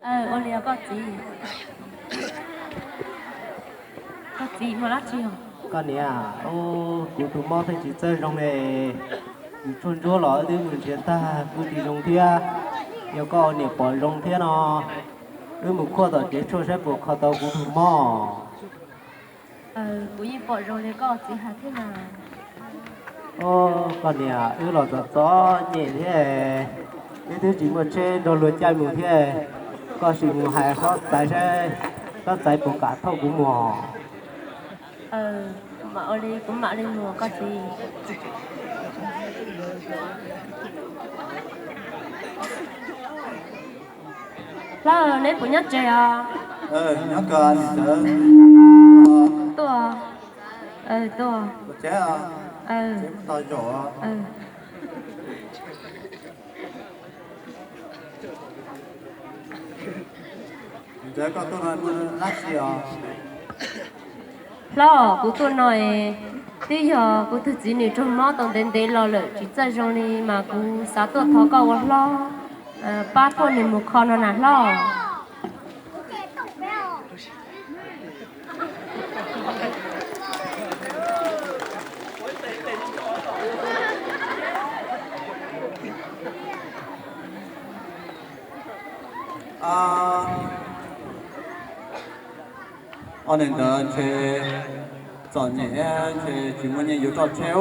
Ua li os koj txiv. Koj txiv mus dab tsi os? Koj niam, kuv tus mob pheej tsis txawj zoo ne, tus tshuaj ntsuab los wb twb mus nrhiav tag kuj tsis zoo thiab. Yog koj ua niam pom zoo thiab no, wb mus khuaj tom tsev tshuaj saib puas kho tau kuv tus mob. Kuv yeej pom zoo li koj txiv hais thiab na. Koj niam, wb los txom txom nyem thiab, wb twb tsis muaj tsheb nrog luag caij mus thiab. Koj sim mus hais hlob txaiv saib hlob txaiv puas kam thauj kuv mus. Kuv mam li mus koj txiv. Hlob, neb puas nyob tsev os? Tuaj, tuaj. Hlob, kuv tuaj no es twb yog kuv tus txiv nws raug mob tau ntev ntev los lawm tsis txawj zoo li mas kuv xav tuaj thov koj ua hlob pab thauj nws mus kho no na hlob. Ob neeg ntawd ntshe txom nyem ntshe tsis muaj nyiaj yuav roj tsheb.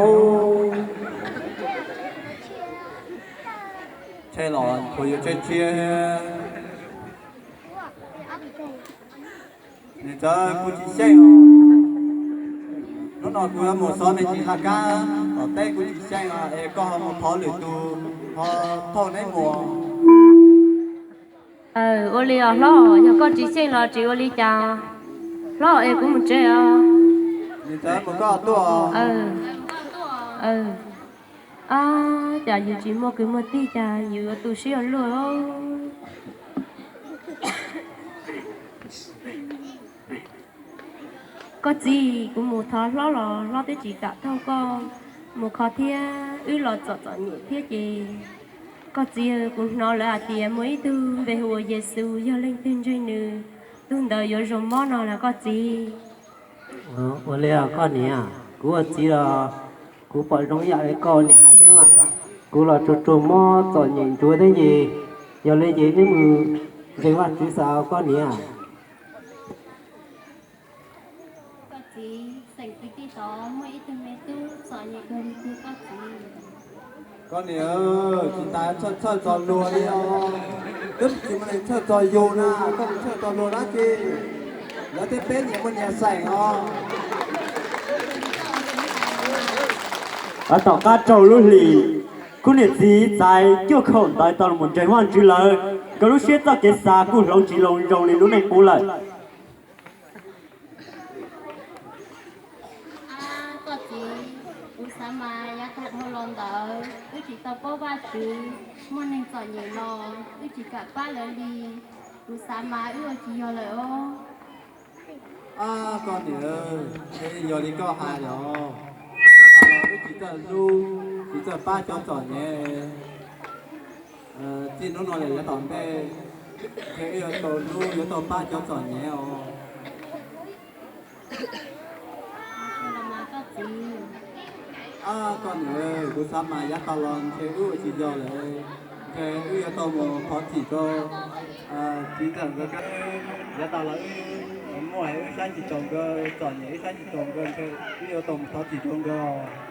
Tsheb los tsuas yuav tsheb tshiab. Nws txawv kuv tsis xyeej os. Hnub no kuv yuav mus xov me ntsis laj kab tom teb kuv tsis xyeej os, es koj ho mus thov lwm tus ho thauj neb mus. Ua li os hlob, yog koj tsis xyeej los tsis ua li cas. Hlob es kuv mus tsev os. Nws txawv mus koj tuaj. Cas yus tsis muaj kwv muaj tij cas yus yuav tu siab ua luaj. Koj txiv, kuv mus thov hlob los hlob twb tsis kam thauj koj mus kho thiab, wb los txom txom nyem thiab ces. Koj txiv, kuv hnov lawv hais tias muaj ib tug npe hu ua Yexus, yog leej twg ntseeg nws, tus ntawd yuav zoo mob no na koj txiv. Ua li os koj niam, kuv ua txiv los kuv pom zoo ib yam li koj niam hais thiab mas. Kuv los tsuas tsuas mob txom nyem ntsuav thiab ces, yog li ces wb mus ntseeg Vajtswv xwb koj niam. Koj txiv, xeem kwv tij tod muaj ib tug me tub txom nyem kawg li tiag koj txiv. Koj niam, tsis tas txhawj txog luag li os, twb tsis muaj neeg txhawj txog yus na, koj mus txhawj txog luag dab tsi? Lawv thiab peb nyias muaj nyias xeem os. Tom qab rau lub hlis, kuv niam txiv txais cuaj khaum ntawv tau los mus ntseeg Vajtswv lawm, nkawd lub siab txoj kev xav kuj hloov tsis zoo zoo li lub neej qub lawm. Koj txiv, kuv xav mas yav tag dhau los ntawd wb tsis tau paub Vajtswv, muaj neeg txom nyem los wb tsis kam pab lawv li. Kuv xav mas wb ua tsis yog lawm os. Koj niam, yog li koj hais los, yav tas los wb tsis txawj hlub, tsis txawj pab cov txom nyem. Txij hnub no los yav tom ntej, ntshe wb yuav tau hlub yuav tau pab cov txom nyem os. Koj niam, kuv xav mas yav tas los ntshe wb ua tsis yog lawm, ntshe wb yuav tau mus thov txim rau txiv ntxawm nkawd. Yav tas los wb muaj wb saib tsis taus nkawd, txom nyem wb saib tsis taus nkawd, ntshe wb yuav tau mus thov txim rau nkawd.